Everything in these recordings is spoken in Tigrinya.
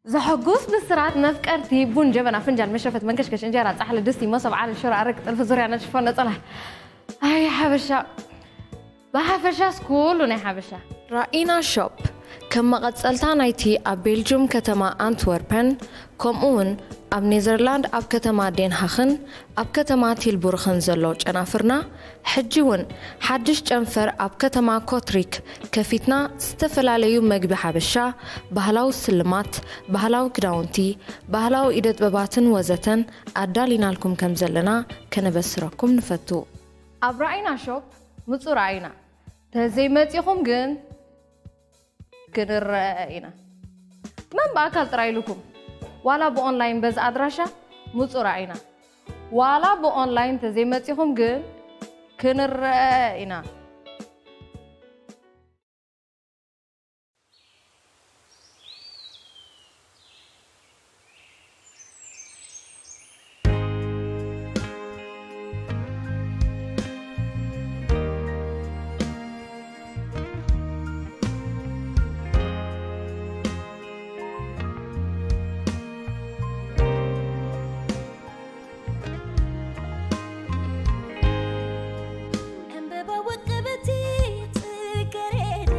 ዘሐጉስ ብስራት መፍቀርቲ ቡን፣ ጀበና፣ ፍንጃል፣ መሽረፈት፣ መንከሽከሽ፣ እንጀራ፣ ጻሕሊ፣ ድስቲ፣ መሶብ፣ ዓለል፣ ሽሮ፣ ኣረቂ፣ ጥልፊ፣ ዙርያ፣ ነጭ ሽፎን፣ ነጸላ። ኣይ ሓበሻ። ብሓፈሻስ ኩሉ ናይ ሓበሻ። ራኢና ሾፕ ከም መቐጸልታ ናይቲ ኣብ ቤልጁም ከተማ ኣንትወርፐን፣ ከምኡውን ኣብ ኔዘርላንድ ኣብ ከተማ ዴንሃኽን ኣብ ከተማ ቲልቡርኽን ዘሎ ጨናፍርና፣ ሕጂ እውን ሓድሽ ጨንፈር ኣብ ከተማ ኮትሪክ ከፊትና፣ ዝተፈላለዩ መግቢ ሓበሻ፣ ባህላዊ ስልማት፣ ባህላዊ ክዳውንቲ፣ ባህላዊ ኢደ ጥበባትን ወዘተን ኣዳሊናልኩም ከም ዘለና ከነበስረኩም ንፈቱ። ኣብ ራኢና ሾፕ ምጹ ራኢና። ተዘይመጺኹም ግን ክንረአ ኢና። መን ብኣካል ጥራይ ኢሉኩም? ዋላ ብኦንላይን በዚ ኣድራሻ ምጹ ራኢና። ዋላ ብኦንላይን ተዘይመጺኹም ግን ክንረአ ኢና። ዕምበባ ወቀበቲ ጽጌረዳ፣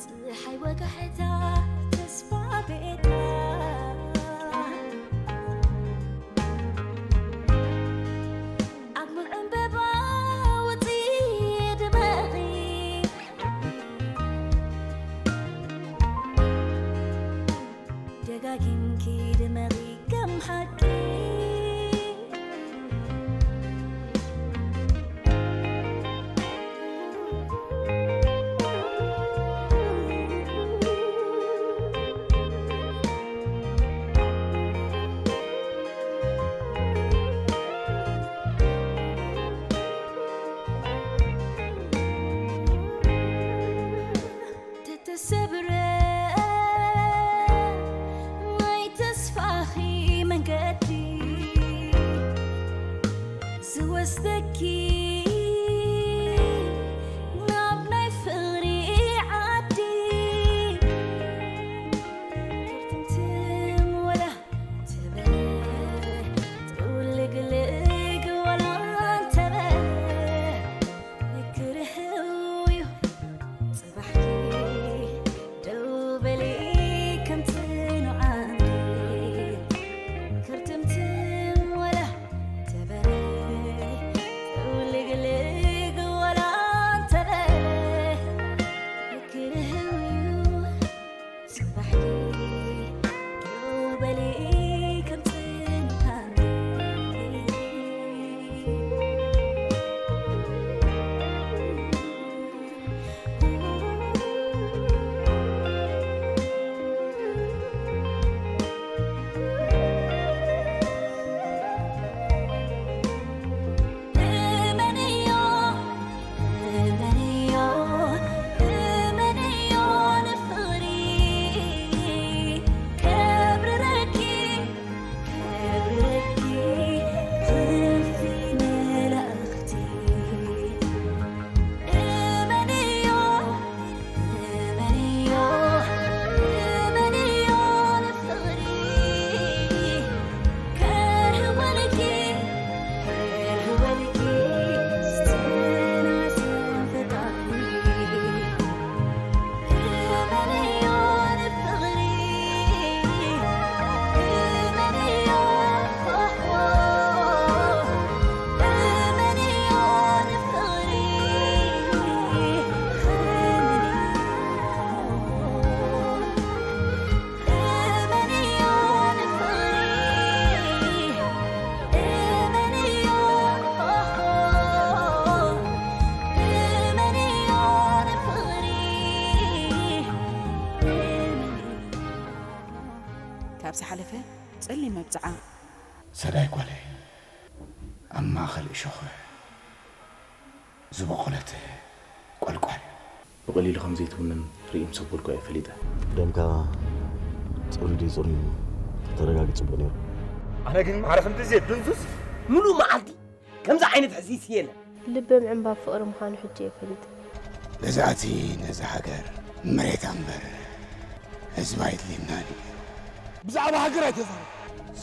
ጸሓይ ወጋሕታ ተስፋ ቤታ፣ ኣግሙል ዕምበባ ውጺ ድመቒ፣ ደጋጊምኪ ድመቒ ከም ሓቂ። ተተሰብረ ናይ ተስፋኺ መንገዲ ዝወስደኪ ናብ ናይ ፍቕሪ ዓዲ። ክርትምትም ወላ ተበለ፣ ጥውልግልግ ወላ እንተበለ፣ ንክርህው እዩ ጽባሕኪ። ደው በሊ ከም ጽኑዕ ዓንዲ፣ ክርትምትም ወላ ተበለ፣ ጥውልግልግ ወላ እንተበለ፣ ንክርህው እዩ ጽባሕኪ። ደው በሊ ከም ጽኑዕ ዓንዲ። እመንዮ፣ እመንዮ፣ እመንዮ ንፍቕሪ ከብርረኪ። ካብ ዝሓለፈ ጸሊም መብጽዓ። ሰዳይ ጓለይ፣ ኣብ ማእከል እሾኽ ዝበቖለት ቆልቋል። ብቐሊሉ ከም ዘይትውንን ርእየ ምስ ኣበልኩ እየ ፈሊጠ። ደምካ ጽሩይ ድዩ ጽሩይ ተረጋግጽ ጽቡቕ ነይሩ። ኣነ ግን ማዕረ ክንድዚ ድንዙዝ ምሉእ መዓልቲ ከምዚ ዓይነት ሕሲስ የለን። ልቢ ምዕንባብ ፍቕሪ ምዃኑ ሕጂ እየ ፈሊጠ። ገዛእቲ ነዛ ሃገር መሬታ እምበር ህዝቢ ኣይድልየናን እዩ። ብዛዕባ ሃገር ኣይተዛረብ።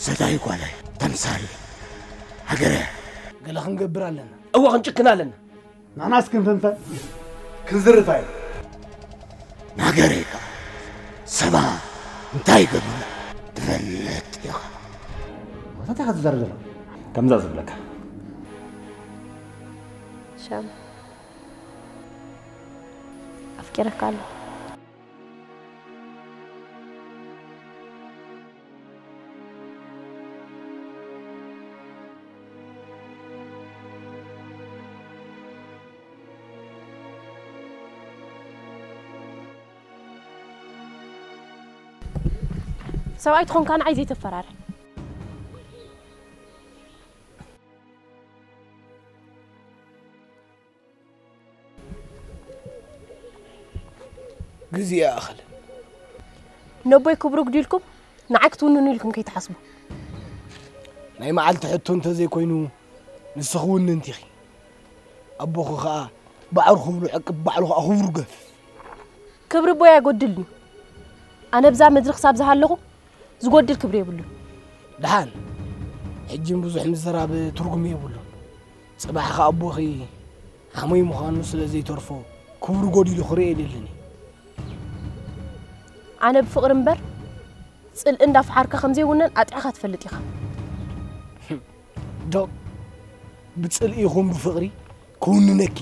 ሰዳይ ጓላይ ተምሳል ሃገረ። ገለ ክንገብር ኣለና። እወ ክንጭክን ኣለና። ናናስ ክንፍንፈን ክንዝርፋ እዩ። ንሃገረይ ከኣ ሰባ እንታይ ይገብሩላ ትፈልጥ ኢኻ። እንታይ ኢኻ ትዛረብ ዘለኻ? ከምዛ ዝብለካ። ሻም ኣፍቂረካ ኣለኹ። ሰብኣይ ትኾንካ ንዓይ ዘይተፈራረ። ግዜ ይኣኽል። ነቦይ ክብሩ ግዲልኩም ንዓይ ክትውንኑ ኢልኩም ከይትሓስቡ። ናይ መዓልቲ ሕቶ እንተዘይኮይኑ ንስኺ ውንንቲ ኢኺ። ኣቦኺ ኸኣ ባዕሩ ክብሩ ዕቅብ፣ ባዕሉ ኸኣ ክብሩ ገፍ። ክብሪ ኣቦይ ኣይጎድልን እዩ። ኣነ ብዛ ምድሪ ክሳብ ዝሃለኹ ዝጎድል ክብሪ የብሉን። ደሓን፣ ሕጂ ብዙሕ ምዝራብ ትርጉም የብሉን። ጽባሕ ኸኣ ኣቦኺ ሓሙይ ምዃኑ ስለ ዘይተርፎ ክብሩ ጎዲሉ ክርኢ የብሉን። ኣነ ብፍቕሪ እምበር ጽልኢ እንዳፈሓርካ ከም ዘይውነን ኣጥዕኻ ትፈልጥ ኢኻ። ዶ ብጽልኢ ይኹን ብፍቕሪ ክውንነኪ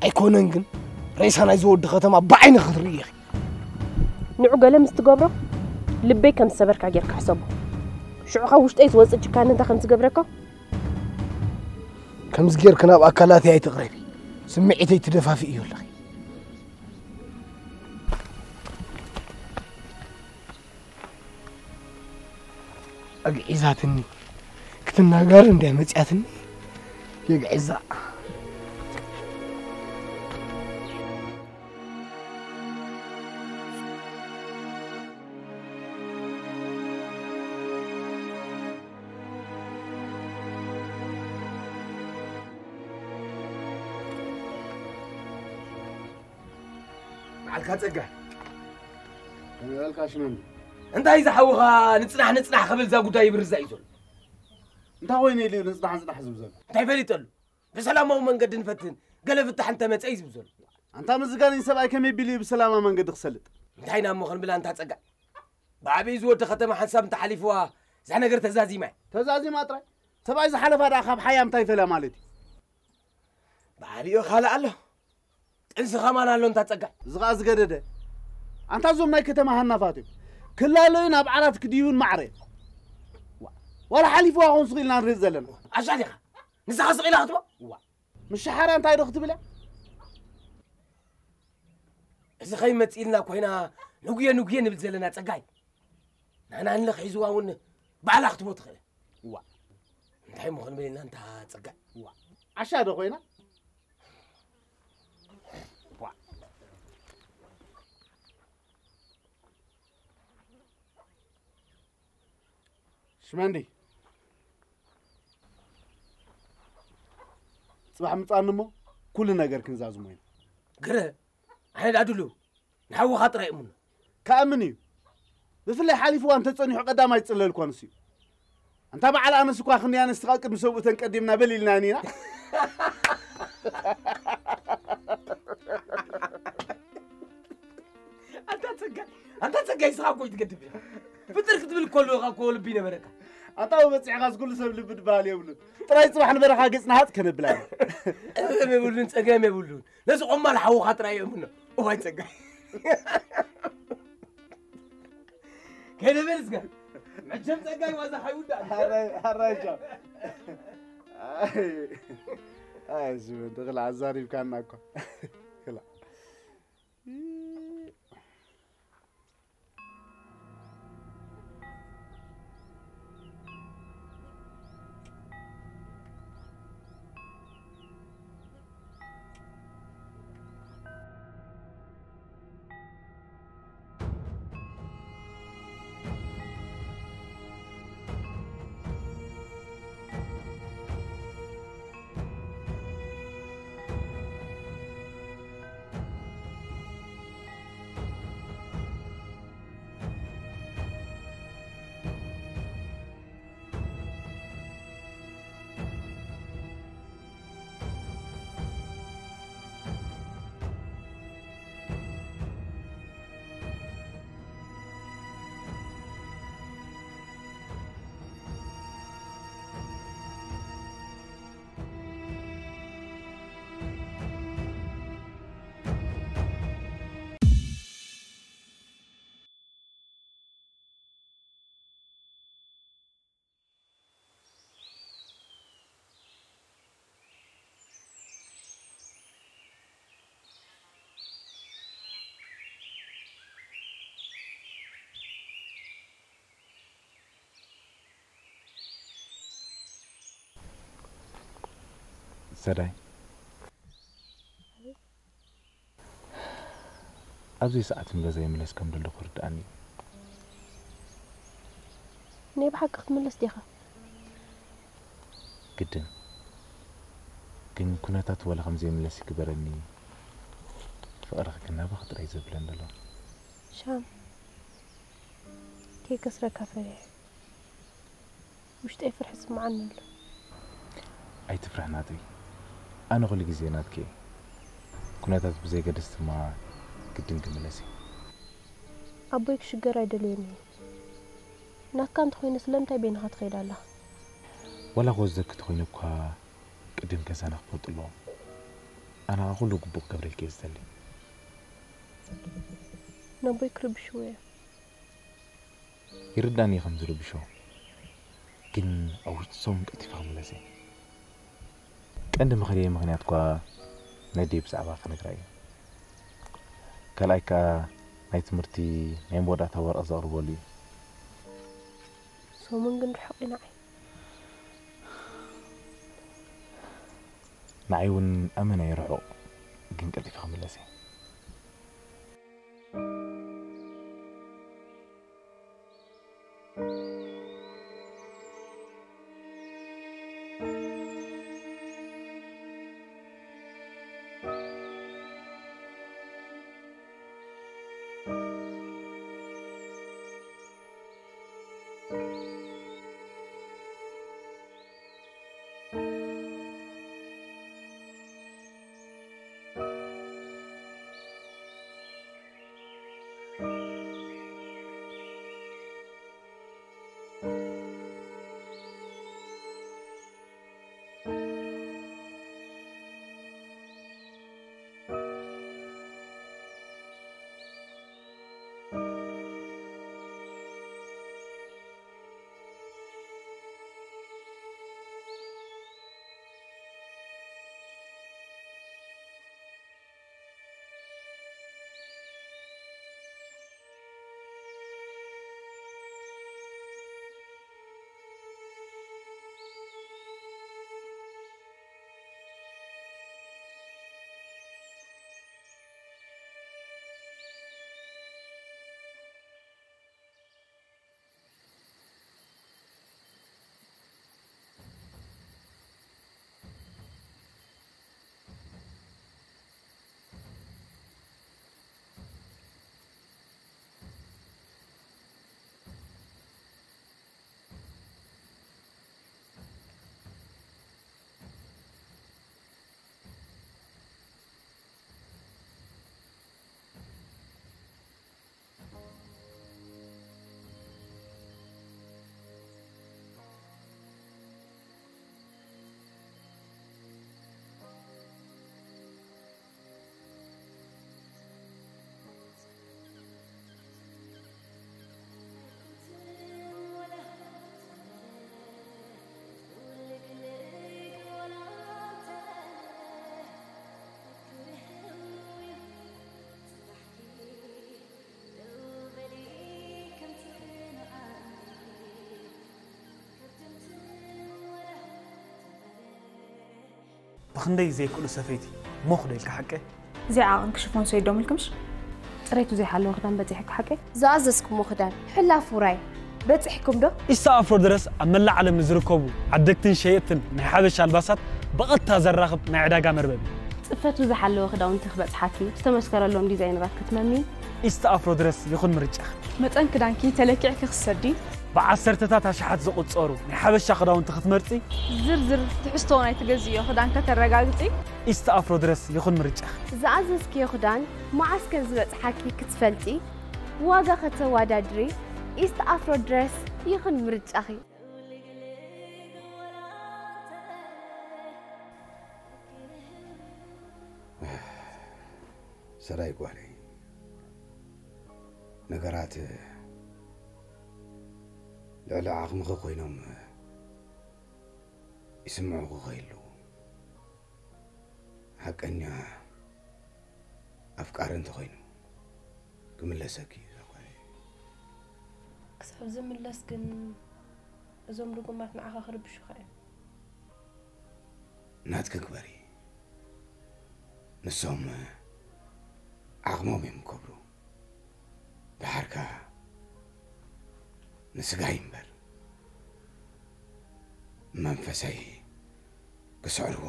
ኣይኮነን፣ ግን ሬሳ ናይዚ ወዲ ከተማ ብዓይኒ ክትርኢ ኢኺ። ንዑ ገለ ምስ ትገብሮ ልበይ ከም ዝሰበርካ ጌርካ ሕሰቦ። ሽዑ ካብ ውሽጠይ ዝወጽእ ጭካነ እንታይ ከም ዝገብረካ። ከምዚ ጌርኪ ናብ ኣካላተይ ኣይትቕረቢ፣ ስምዒተይ ትደፋፍእዮ ኣለኺ። ኣግዒዛትኒ ክትናጋር እንድያ መጽያትኒ። የግዒዛ። መዓልካ ጸጋ። ከመይ በልካ ሽመንዲ? እንታይ ዝሓውኻ ንጽናሕ ንጽናሕ ክብል እዛ ጉዳይ ይብርዛ እዩ ዘሎ። እንታይ ኮይኑ ኢሉ ንጽናሕ ንጽናሕ ዝብል ዘሎ? እንታይ ፈሊጠሉ? ብሰላማዊ መንገዲ ንፈትን፣ ገለ ፍታሕ እንተመጸ እዩ ዝብል ዘሎ። ኣንታ ምዝጋነይ ሰብኣይ ከመይ ቢሉ እዩ ብሰላማዊ መንገዲ ክሰልጥ? እንታይ ኢና እሞ ክንብል ኣንታ ጸጋ? ብዓቢኡ ዝወዲ ከተማ ሓንሳብ እንተሓሊፍዋ እዛ ነገር ተዛዚማ እያ። ተዛዚማ ጥራይ? ሰብኣይ ዝሓለፋ ደኣ ካብ ሓያ እንታይ ይፈልያ ማለት እዩ? ብዓቢኡ ካልእ ኣሎ። ጥንሲ ኸማን ኣሎ እንታ ጸጋይ። እዚ ኸኣ ዝገደደ። ኣንታ እዞም ናይ ከተማ ሃናፋት እዮም። ክላለዩ ናብ ዓራት ክድይቡን ማዕረ እዮም። ዋ-፣ ዋላ ሓሊፍዋ ኾን ስቕ ኢልና ንርኢ ዘለና። ኣሻ ዲኻ? ንስኻ ስቕ ኢላ ክትቦ? ዋ። ምስ ሸሓራ እንታይ ዶ ክትብል እያ? እዚ ኸይመጽእ ኢልና ኮይና ንጉየ ንጉየ ንብል ዘለና ጸጋይ። ናና ንለኽ ሒዝዋ እውን ባዕላ ክትቦ ትኽእል። ዋ። እንታይ እሞ ክንብል ኢና እንታ ጸጋይ? ዋ። ዓሻ ዶ ኮይና? ዋ። ሽመንዲ። ጽባሕ ምጻኒ እሞ ኩሉ ነገር ክንዛዝሞ ኢና። ግረ፣ ኣነ ዳድሉ፣ ንሓውኻ ጥራይ እምኖ። ከኣምን እዩ። ብፍላይ ሓሊፍዋ እንተጸኒሑ ቀዳማይ ዝጽለል እኳ ንሱ እዩ። ኣንታ በዓል ኣነስ እኳ ክንደይ ኣንስቲ ካብ ቅድሚ ሰብኡተን ቀዲምና በል ኢልናየን ኢና። ኣንታ ጸጋይ፣ ኣንታ ጸጋይ፣ ንስኻ እኮ እዩ ትገድፍ ኢኻ። ፍጥር ክትብል ከሎ እኮ ልቢ ነበረካ። ኣንታ ኣብኡ በጺሕካስ ኩሉ ሰብ ልቢ ድበሃል የብሉን። ጥራይ ጽባሕ ንበረኻ ገጽና ሃጽ ከነብላ ኢና። ጸገም የብሉን፣ ጸገም የብሉን። ነዚ ቆማል ሓውኻ ጥራይ እምኖ። እዋይ ጸጋይ። ከይደ በል እስከ። መቸም ጸጋይ ዋዛ ካይውዳእ። ኣራይ፣ ኣራይ ጃ። ኣይ፣ ኣይ፣ እዚ ወዲ ክላ ኣዛሪብካና እኮ። ክላ። ሰዳይ፣ ኣብዚ ሰዓት እምበ ዘይምለስ ከም ደለኹ ርድኣኒ እዩ። ናይ ብሓቂ ክትምለስ ዲኻ? ግድን ግን ኩነታት ዋላ ከም ዘይምለስ ይግበረኒ፣ ፍቕርኺ ግን ናባኺ ጥራይ ዘብለኒ ዘሎ። ሻም፣ ከይከስረካ ፈሪሐ። ውሽጠይ ፍርሒ ስምዓኒ ኣሎ። ኣይትፍርሕ ናተይ፣ ኣነ ኩሉ ግዜ ናትኪ እየ። ኩነታት ብዘይገድስ ድማ ግድን ክምለስ እየ። ኣቦይ ክሽገር ኣይደልዮን እየ። ናትካ እንተኾይኑ ስለምንታይ በይንኻ ትኸይድ ኣለኻ? ዋላ ክወስደኪ ተኾይኑ እኳ ቅድም ገዛና ክፈልጡ ኣለዎም። ኣነ ኸኣ ኩሉ ግቡእ ክገብረልኪ እየ ዝደሊ። ነቦይ ክርብሽዎ እዮም። ይርዳኒ ከም ዝርብሾ፣ ግን ኣብ ውሽጢ ሰሙን ቀልጢፈ ክምለስ እየ። ቀንዲ መኸደየ ምኽንያት እኳ ነደይ ብዛዕባ ክነግራ እዩ። ካልኣይ ከኣ ናይ ትምህርቲ ናይ መወዳእታ ወረቐት ዘቕርበሉ እዩ። ሰሙን ግን ርሑቕ እዩ ንዓይ። ንዓይ እውን ኣመና እዩ ርሑቕ፣ ግን ቀልጢፈ ክምለስ እየ። ብኽንደይ ዘይክእሉ ሰፈይቲ ሞኽ ዶ ኢልካ ሓቀ? እዚኣ ዓቐንኪ ሽፎን ሰይዶ ምልክምሽ? ጽሬቱ ዘይሓለወ ክዳን በጺሕኪ ሓቀ? ዝኣዘዝኩሞ ክዳን ሕላፍ ውራይ በጺሕኩም ዶ? ኢስታ ኣፍሮ ድረስ ኣብ መላእ ዓለም ንዝርከቡ ዓደግትን ሸየጥትን ናይ ሓበሻ ኣልባሳት ብቐጥታ ዘራኽብ ናይ ዕዳጋ መርበብ እዩ። ጽፈቱ ዝሓለወ ክዳውንቲ ክበጽሓኪ ዝተመስከረሎም ዲዛይነራት ክትመሚ። ኢስታ ኣፍሮ ድረስ ይኹን ምርጫኺ። መጠን ክዳንኪ ተለኪዕኪ ክትሰዲ። ብዓሰርተታት ኣሽሓት ዝቑጸሩ ናይ ሓበሻ ክዳውንቲ ክትመርጺ። ዝርዝር ትሕዝቶ ናይ ትገዝእዮ ክዳን ከተረጋግጺ። ኢስታ ኣፍሮ ድረስ ይኹን ምርጫኺ። ዝኣዘዝክዮ ክዳን መዓስ ከም ዝበጽሓኪ ክትፈልጢ፣ ዋጋ ከተወዳድሪ፣ ኢስት ኣፍሮ ድረስ ይኹን ምርጫኺ። ሰራይ ጓለይ፣ ነገራት ልዕሊ ዓቕምኺ ኮይኖም ይስምዑኺ ከይህልዉ፣ ሓቀኛ ኣፍቃሪ እንተኾይኑ ክምለሰኪ እዩ ዛጓለይ። ክሳብ ዝምለስ ግን እዞም ርጉማት ንዓኻ ክርብሹኻ እዮም። ናትኪ ግበሪ። ንሶም ዓቕሞም እዮም ክገብሩ። ደሓር ከኣ ንስጋይ እምበር መንፈሰይ ክስዕርዎ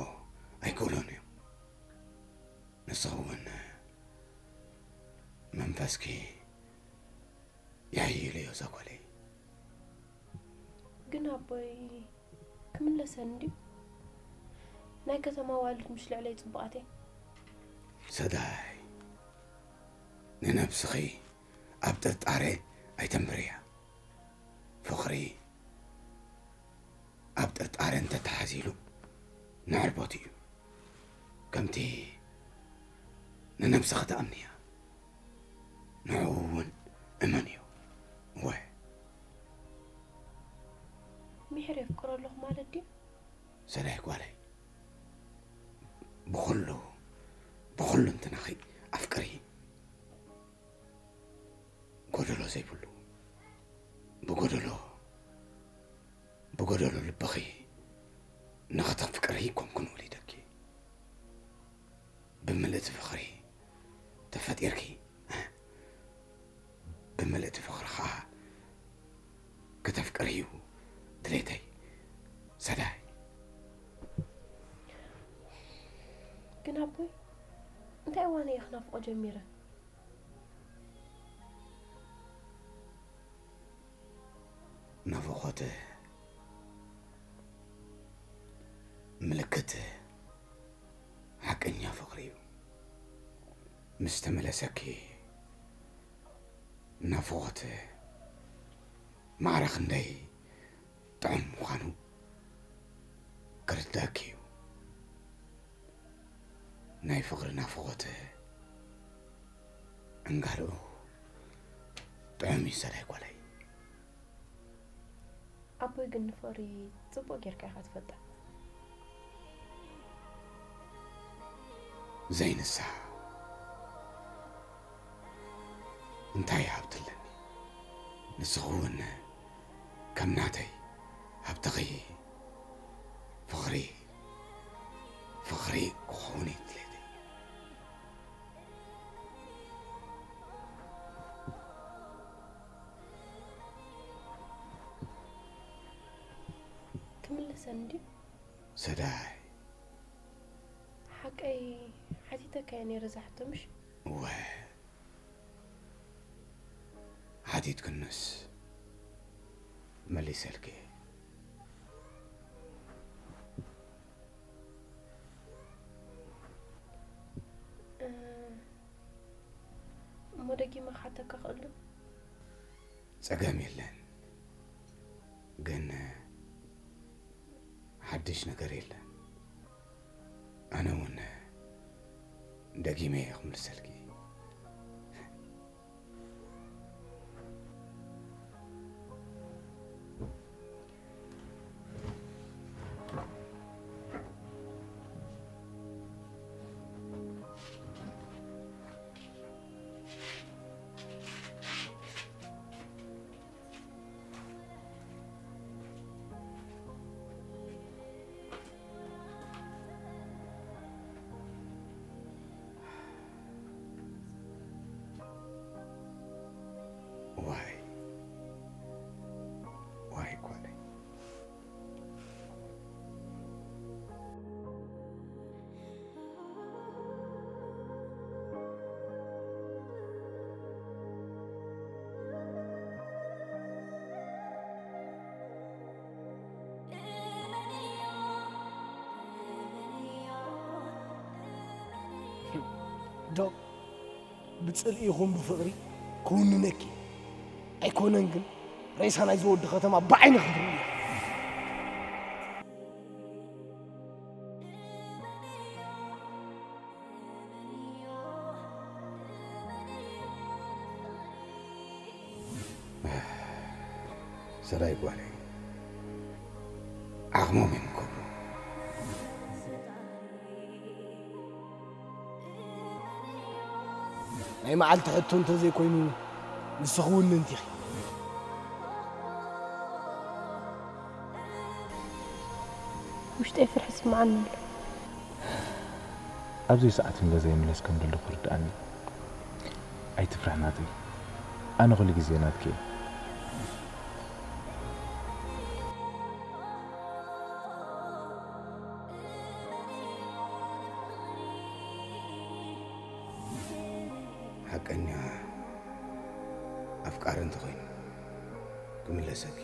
ኣይክእሉን እዮም። ንስኺ እውን መንፈስኪ የሕይልዮ እዛ ጓለይ። ግን ኣቦይ ክምለሰኒ ድዩ? ናይ ከተማ ኣዋልድ ምሽ ልዕለይ ጽቡቓት እየን። ሰዳይ፣ ንነብስኺ ኣብ ጥርጣረ ኣይተንብርያ። ፍቕሪ ኣብ ጥርጣረ እንተተሓዚሉ ንዕርቦት እዩ። ከምቲ ንነብስኺ ትኣምንያ፣ ንዕኡ እውን እመንዮ። እወ። ምሒር የፍቅሮ ኣለኹ ማለት ድዩ? ሰዳይ ጓለይ፣ ብኹሉ፣ ብኹሉ እንትናኺ ኣፍቅሪ። ጎደሎ ዘይብሉ፣ ብጎደሎ፣ ብጎደሎ ልብኺ ንኽተፍቅሪ ኣይኮንኩን ወሊደኪ። ብምልእቲ ፍቕሪ ተፈጢርኪ፣ ብምልእቲ ፍቕሪ ኸኣ ከተፍቅሪ እዩ ድሌተይ ሰዳይ። ግን ኣቦይ፣ እንታይ እዋን እየ ክናፍቆ ጀሚረ? ናፍቖት ምልክት ሓቀኛ ፍቕሪ እዩ። ምስ ተመለሰኪ፣ ናፍቖት ማዕረ ክንደይ ጥዑም ምዃኑ ክርድኣኪ እዩ። ናይ ፍቕሪ ናፍቖት እንጋልኡ ጥዑም እዩ ሰዳይ ጓለይ። ኣቦይ ግን ንፍቕሪ ጽቡቕ ጌርካ ኢኻ ትፈልጣ። ዘይንሳ እንታይ ሃብቲ ኣለኒ? ንስኺ እውን ከም ናተይ ሃብትኺ ፍቕሪ፣ ፍቕሪ ክኸውን እዩ ድሌተይ። ክምለሰኒ ድዩ? ሰዳይ። ሓቀይ ሓቲተካዮ ነይረ እዛ ሕቶ፣ ምሽ? እወ። ሓቲትክንስ መሊሰልኪ። እ፣ እሞ ደጊመ ክሓተካ ክእል ዶ? ጸገም የለን፣ ግን ሓድሽ ነገር የለን። ኣነ እውን ደጊመ እየ ክምልሰልኪ። ዋይ፣ ዋይ ጓለይ። ዶ ብጽልኢ ይኹን ብፍቕሪ ክውንነኪ ኣይኮነን፣ ግን ሬሳ ናይዚ ወዲ ከተማ ብዓይኒ ክትርኢ። ሰራይ ጓለይ፣ ዓቕሞም እዮም ክብሩ። ናይ መዓልቲ ሕቶ እንተዘይኮይኑ፣ ንስኺ ውንንቲ ኢኺ። ውሽጠይ ፍርሒ ይስምዓኒ ኣሎ። ኣብዚ ሰዓት እንደ ዘይምለስ ከም ደለኹ ርድኣኒ። ኣይትፍራሕ ናተይ። ኣነ ኩሉ ግዜ ናትኪ እየ። ሓቀኛ ኣፍቃሪ እንተኾይኑ ክምለሰኪ።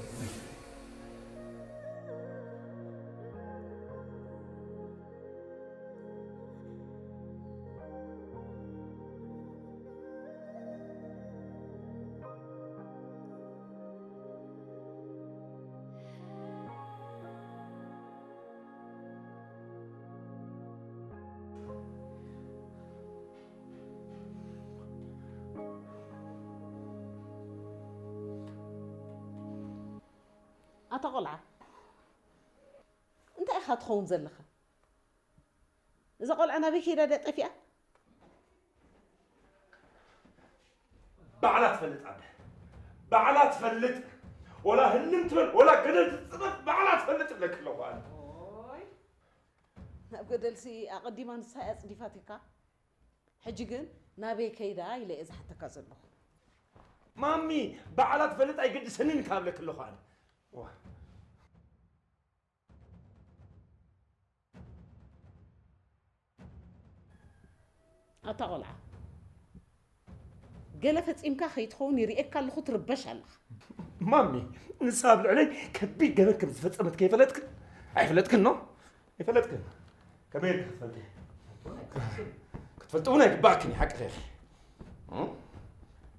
ኣታ ቆልዓ እንታይ ኢኻ ትኸውን ዘለኻ? እዛ ቆልዓ ናበይ ከይዳ ድያ ጠፊኣ? ባዕላ ትፈልጥ ኣደ ባዕላ ትፈልጥ። ወላ ህልም ትበል ወላ ገደል ትፅበብ ባዕላ ትፈልጥ እብለኪ ኣለኹ ኣነ። ኦይ፣ ናብ ገደልሲ ኣቐዲማ ንሳ እያ ኣፅዲፋትካ። ሕጂ ግን ናበይ ከይዳ ኢለ እየ ዝሓተካ ዘለኹ። ማሚ ባዕላ ትፈልጥ ኣይገድሰንን ካብ እብለኪ ኣለኹ ኣነ። ዋ። ኣታ ቆልዓ፣ ገለ ፈጺምካ ከይትኸውን ይርእየካ ኣለኹ፣ ትርበሽ ኣለኻ። ማሚ፣ ንሳ ኣብ ልዕለይ ከቢድ ገበን ከም ዝፈጸመት ከይፈለጥክን? ኣይፈለጥክን ኖ? ኣይፈለጥክን። ከመይ ኢልኪ ክትፈልጢ? ክትፈልጢ እውን ኣይግባእክን እዩ፣ ሓቅኺ ኢኺ። እም?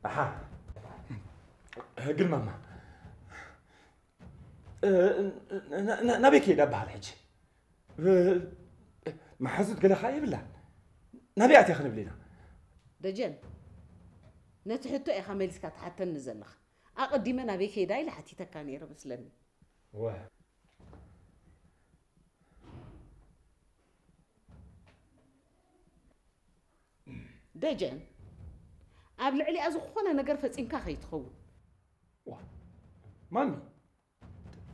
ኣሓ። ግን ማማ፣ እ፣ ና-፣ ና-፣ ናበይ ከይዳ በሃል ሕጂ? እ፣ መሓዙት ገለ ኸዓ የብላን። ናበይ ኣትያ ክንብል ኢና? ደጀን፣ ነቲ ሕቶ ኢኻ መሊስካ ትሓተኒ ዘለኻ። ኣቐዲመ ናበይ ከይዳ ኢለ ሓቲተካ ነይረ መስለኒ። እወ። ደጀን፣ ኣብ ልዕሊኣ ዝኾነ ነገር ፈጺምካ ከይትኸውን። ዋ፣ ማሚ፣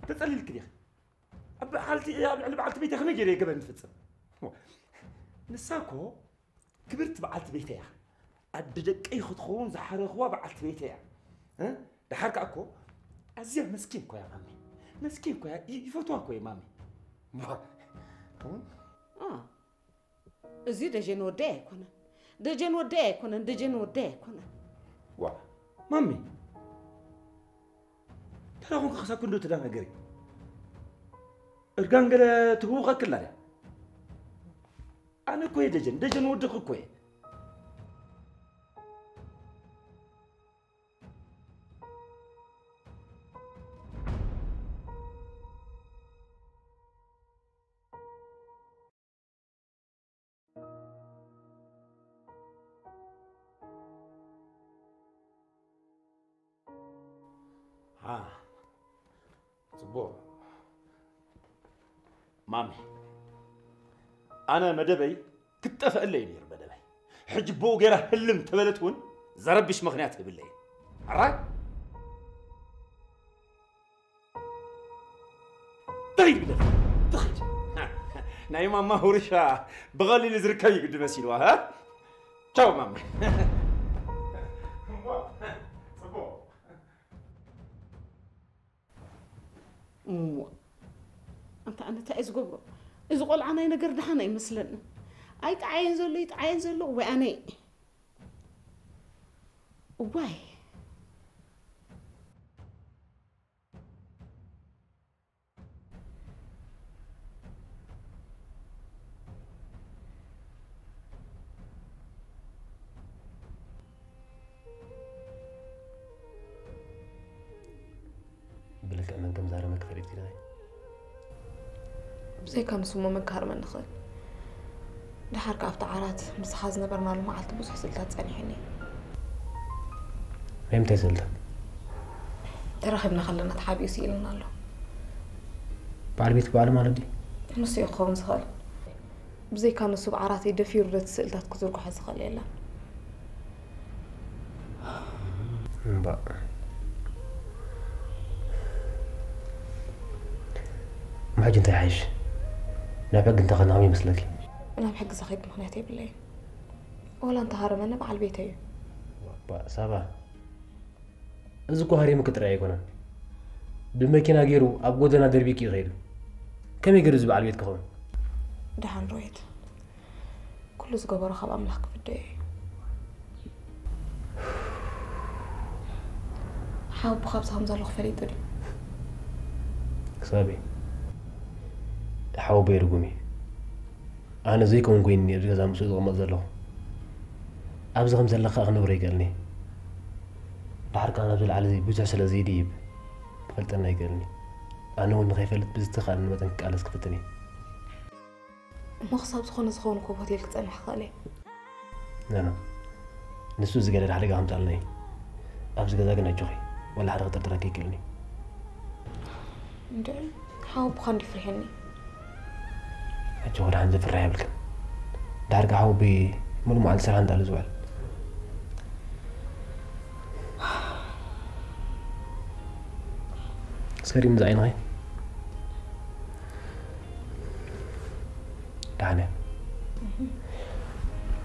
ተጸሊልኪ ዲኺ? ኣብ በዓልቲ፣ ኣብ ልዕሊ በዓልቲ ቤተይ ከመይ ገይረ እየ ገበን ዝፍጽም? ዋ፣ ንሳ እኮ ክብርቲ በዓልቲ ቤተይ እያ። ኣደ ደቀይ ክትኸውን ዝሓረኽዋ በዓልቲ ቤተይ እያ። እ? ደሓር ከኣ እኮ ኣዝያ መስኪን እኮ እያ ማሚ። መስኪን እኮ እያ። ይ-፣ ይፈትዋ እኮ እየ ማሚ። ዋ፣ እ? እ፣ እዚ ደጀን ወደይ ኣይኮነን። ደጀን ወደይ ኣይኮነን። ደጀን ወደይ ኣይኮነን። ዋ፣ ማሚ። ተራ ኮንካ ክሳብ ክንዶ ትዳ ነገር እዩ። እርጋን ገለ ትህውኸክላ ድያ? ኣነ እኮ እየ ደጀን፣ ደጀን ወድኺ እኮ እየ። ሃ፣ ጽቡቕ። ማሚ፣ ኣነ መደበይ ክትጠፍኣለይ እዩ ነይሩ መደበይ። ሕጂ ብኡ ገይራ ህልም ተበለት እውን ዘረብሽ ምኽንያት የብለይን። ኣራይ? ትኺድ ግደፍ፣ ትኺድ። ናይ ማማ ውርሻ ብቐሊሉ ዝርከብ እዩ ግዲ መሲልዋ፣ ሃ? ቻው ማማ። ጽቡቕ። እሞ፣ ኣንታ ኣነ እንታይ እየ ዝገብሮ? እዚ ቆልዓ ናይ ነገር ደሓን ኣይመስለንን። ኣይጠዓየን ዘሎ፣ ይጠዓየን ዘሎ፣ ወይ ኣነ። እዋይ። ብልክዕ መን ከም ዝሃረመኪ ፈሊጥኪ ዲኺ? ብዘይካ ንሱ እሞ መን ክሃርመኒ ይኽእል? ደሓር ከኣ ኣብቲ ዓራት ምሳኻ ዝነበርናሉ መዓልቲ ብዙሕ ስእልታት ጸኒሑኒ። ናይ ምንታይ ስእልታት? ተራኺብና ከለና ተሓቢኡ ስኢሉና ኣሎ። በዓል ቤት በዓል ማለት ድዩ? ንሱ እዩ ክኸውን ዝኽእል። ብዘይካ ንሱ ብዓራተይ ደፊሩ ነቲ ስእልታት ክዝርግሖ ዝኽእል የለን። እምባእ። እሞ ሕጂ እንታይ ይሓይሽ? ናብ ሕጊ እንተኸድና ከመይ ይመስለኪ? ናብ ሕጊ ዘኸይድ ምኽንያት የብለይን። ወላ እንተሃረመኒ በዓል ቤተይ እዩ። ሳባ፣ እዚ እኮ ሃሪሙኪ ጥራይ ኣይኮነን፣ ብመኪና ገይሩ ኣብ ጎደና ደርቢኪ እዩ ከይዱ። ከመይ ገይሩ እዚ በዓል ቤት ክኸውን? ደሓን ሮይት፣ ኩሉ ዝገበሮ ካብ ኣምላኽ ክፍደዮ እዩ። ሓወቦ ካብዚ ከም ዘለኹ ፈሊጡ ድዩ? ክሳበይ ሓወቦይ ርጉም እዩ። ኣነ ዘይከውን ኮይኑ ኣብዚ ገዛ ምስኡ ዝቕመጥ ዘለኹ። ኣብዚ ከም ዘለኻ ክነብሮ ይክእልኒ። ድሓር ከኣ ናብዚ ላዕሊ ብዙሕ ስለ ዘይድይብ ክፈልጠና ይክእልኒ። ኣነ እውን ንኸይፈልጥ ብዝተኻእለኒ መጠን ክቃለስ ክፍትን እየ። እሞ ክሳብ ዝኾነ ዝኸውን ኮፍ ሆቴል ክጸንሕ ክኽእል እየ። ኖ፣ ኖ። ንሱ እዚ ገለ ሓደጋ ከምጻልና እዩ። ኣብዚ ገዛ ግን ኣጆኺ፣ ወላ ሓደ ክጥርጥረኪ ኣይክእልን እዩ። እንደ ሓወቦኻ እንዲ ፍርሐኒ። ኣጆኺ፣ ደሓን ዝፍራሕ የብልክን። ድሓር ከኣ ሓወቦይ ሙሉእ መዓልቲ ስራሕ እንዳሉ ዝውዕል። እስከ ሪም ዝዓይንኺ። ደሓን እያ።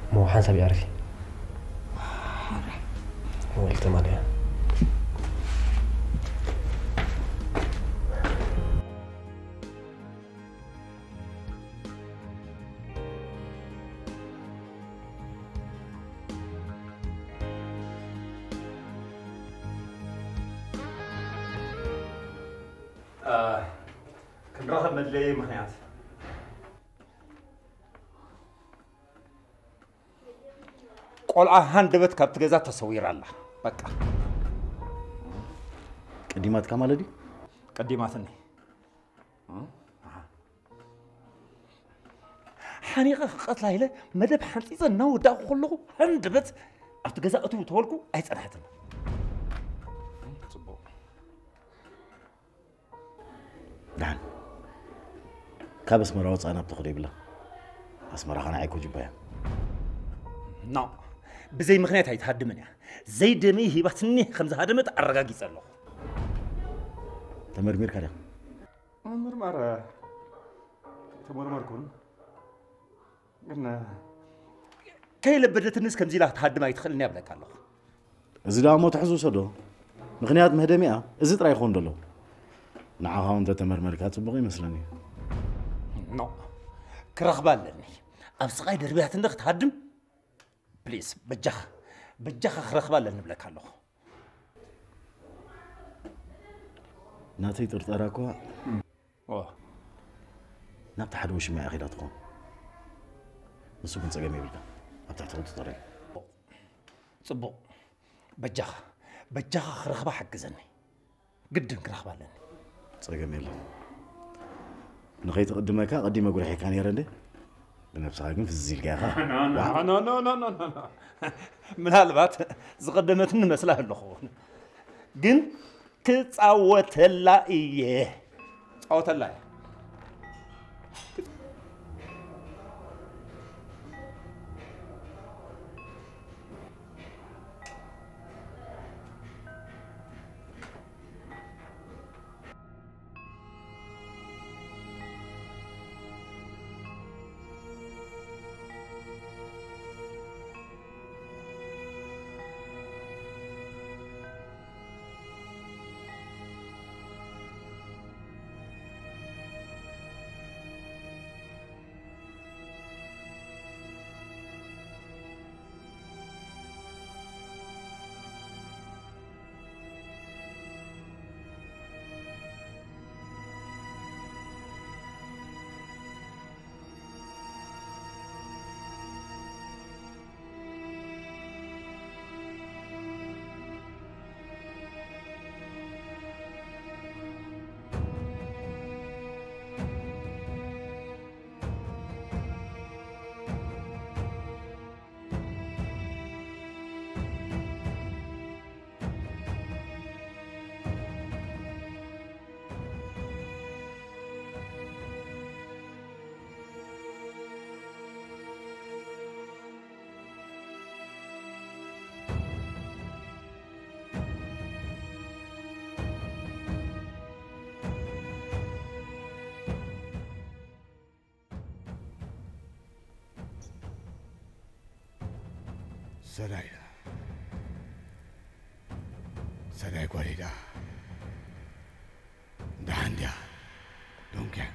እሞ ሓንሳብ ይዕርፊ። ወይ ተማልያ። አ፣ ክንራኸብ መድለየ ምኽንያት። ቆልዓ ሃንደበት ካብቲ ገዛ ተሰዊራ ኣላ። በቃ። ቀዲማትካ ማለት ድዩ? ቀዲማትኒ። ሓኒቐ ክቐትላ ኢለ መደብ ሓንጺጸ እናወዳእኩ ከለኹ ሃንደበት ኣብቲ ገዛ እትው ተበልኩ ኣይጸንሐትን። ጽቡቕ። ደሓን ካብ ኣስመራ ወጻእ ናብ ተኽዶ ይብላ። ኣስመራ ኸነ ዓይኮ ጅባ እያ። ኖ፣ ብዘይ ምኽንያት ኣይትሃድምን እያ። ዘይደመይ ሂባትኒ ከም ዝሃደመት ኣረጋጊጸ ኣለኹ። ተመርሚርካ ዲኻ? ምርማር ተመርመርኩን፣ ግን ከይለበደትንስ ከምዚ ኢላ ክትሃድም ኣይትኽእልን እያ ብለካ ኣለኹ። እዚ ደኣ እሞ ትሕዚ ውሰዶ። ምኽንያት መህደሚኣ እዚ ጥራይ ይኸውን ደሎ። ንዓኻ እውን እንተተመርመርካ ጽቡቕ ይመስለኒ። ኖ፣ ክረኽባ ኣለኒ። ኣብ ስቓይ ደርብያትኒ ክትሃድም፣ ፕሊስ፣ በጃኻ፣ በጃኻ ክረኽባ ኣለኒ ብለካ ኣለኹ። ናተይ ጥርጠራ እኳ ኦ። ናብቲ ሓደ ውሽማ እያ ኸይዳ ትኾን። ንሱ ግን ጸገም የብልካ። ኣብ ትሕቲ ቁጽጽር እያ። ጽቡቕ። በጃኻ፣ በጃኻ ክረኽባ ሓግዘኒ። ግድን ክረኽባ ኣለኒ። ጸገም የለን። ንኸይትቕድመካ ቀዲመ ጉርሒካ ነይረ እንደ። ብነብስኻ ግን ፍዝዝ ኢልካ ኢኻ። ኖ፣ ኖ፣ ዋእ። ኖ፣ ኖ፣ ኖ፣ ኖ፣ ኖ፣ ኖ። ምናልባት ዝቐደመትኒ መስላ ኣለኹ። ግን ክጻወተላ እየ። ጻወተላ እየ። ሰናይ ሰናይ ጓል ኢዳ ደሓን ድያ? ዶንኪያ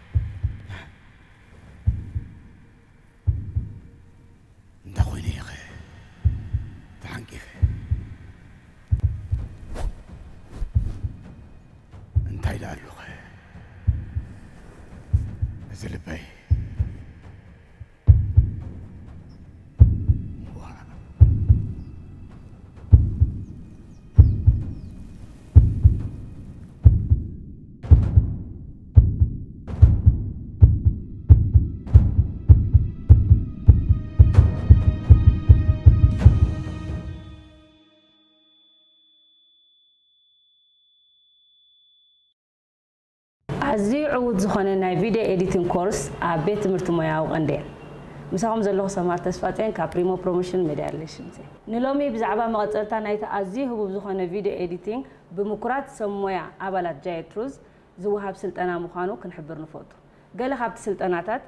እንተ ኾይነ ኢኸ ተሓንቂፈ እንታይ ደኣሉኸ እዚ ልበይ ኣዝዩ ዕዉት ዝኾነ ናይ ቪድዮ ኤዲቲንግ ኮርስ ኣብ ቤት ትምህርቲ ሞያዊ ቀንዴል። ምሳኹም ዘለኹ ሰማር ተስፋጽዮን ካብ ፕሪሞ ፕሮሞሽን ሜድያ ሪሌሽንስ እየ። ንሎሚ ብዛዕባ መቐጸልታ ናይቲ ኣዝዩ ህቡብ ዝኾነ ቪድዮ ኤዲቲንግ ብምኩራት ሰብ ሞያ ኣባላት ጃየት ሩዝ ዝወሃብ ስልጠና ምዃኑ ክንሕብር ንፈቱ። ገለ ካብቲ ስልጠናታት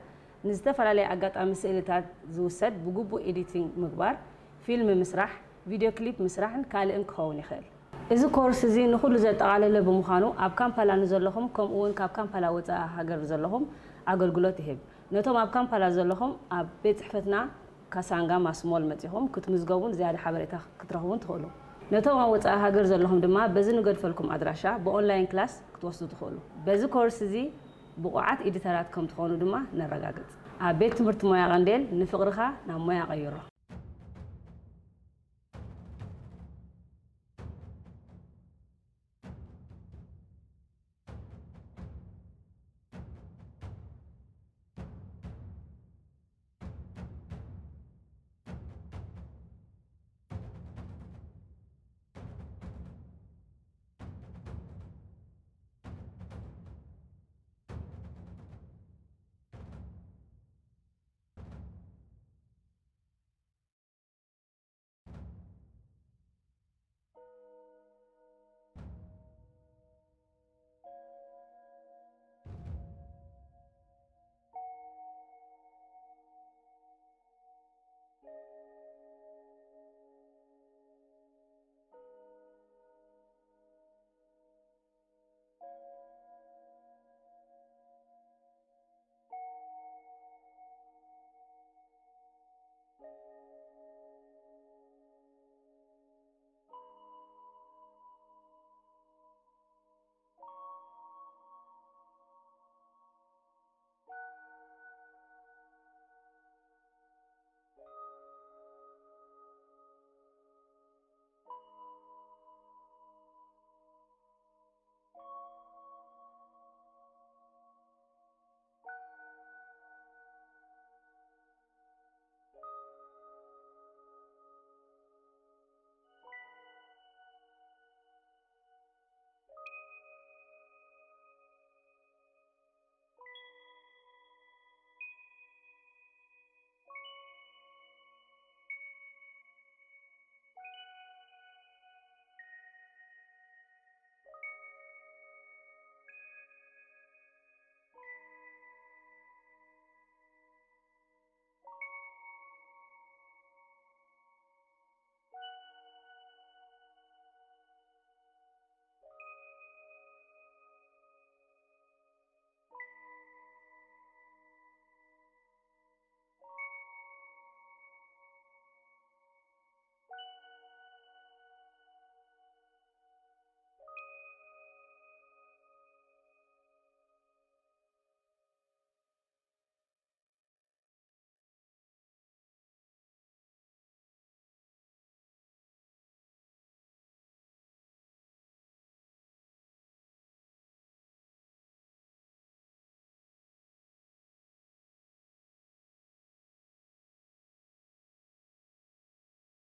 ንዝተፈላለየ ኣጋጣሚ ስእልታት ዝውሰድ ብግቡእ ኤዲቲንግ ምግባር፣ ፊልም ምስራሕ፣ ቪድዮ ክሊፕ ምስራሕን ካልእን ክኸውን ይኽእል። እዚ ኮርስ እዚ ንኹሉ ዘጠቓለለ ብምዃኑ ኣብ ካምፓላ ንዘለኹም ከምኡ እውን ካብ ካምፓላ ወፃኢ ሃገር ዘለኹም ኣገልግሎት ይህብ። ነቶም ኣብ ካምፓላ ዘለኹም ኣብ ቤት ፅሕፈትና ካሳንጋ ማስሞል መፂኹም ክትምዝገቡን ዝያዳ ሓበሬታ ክትረኽቡን ትኽእሉ። ነቶም ኣብ ወፃኢ ሃገር ዘለኹም ድማ በዚ ንገድፈልኩም ኣድራሻ ብኦንላይን ክላስ ክትወስዱ ትኽእሉ። በዚ ኮርስ እዚ ብቑዓት ኤዲተራት ከም ትኾኑ ድማ ነረጋግፅ። ኣብ ቤት ትምህርቲ ሞያ ቀንዴል ንፍቕርኻ ናብ ሞያ ቀይሮ።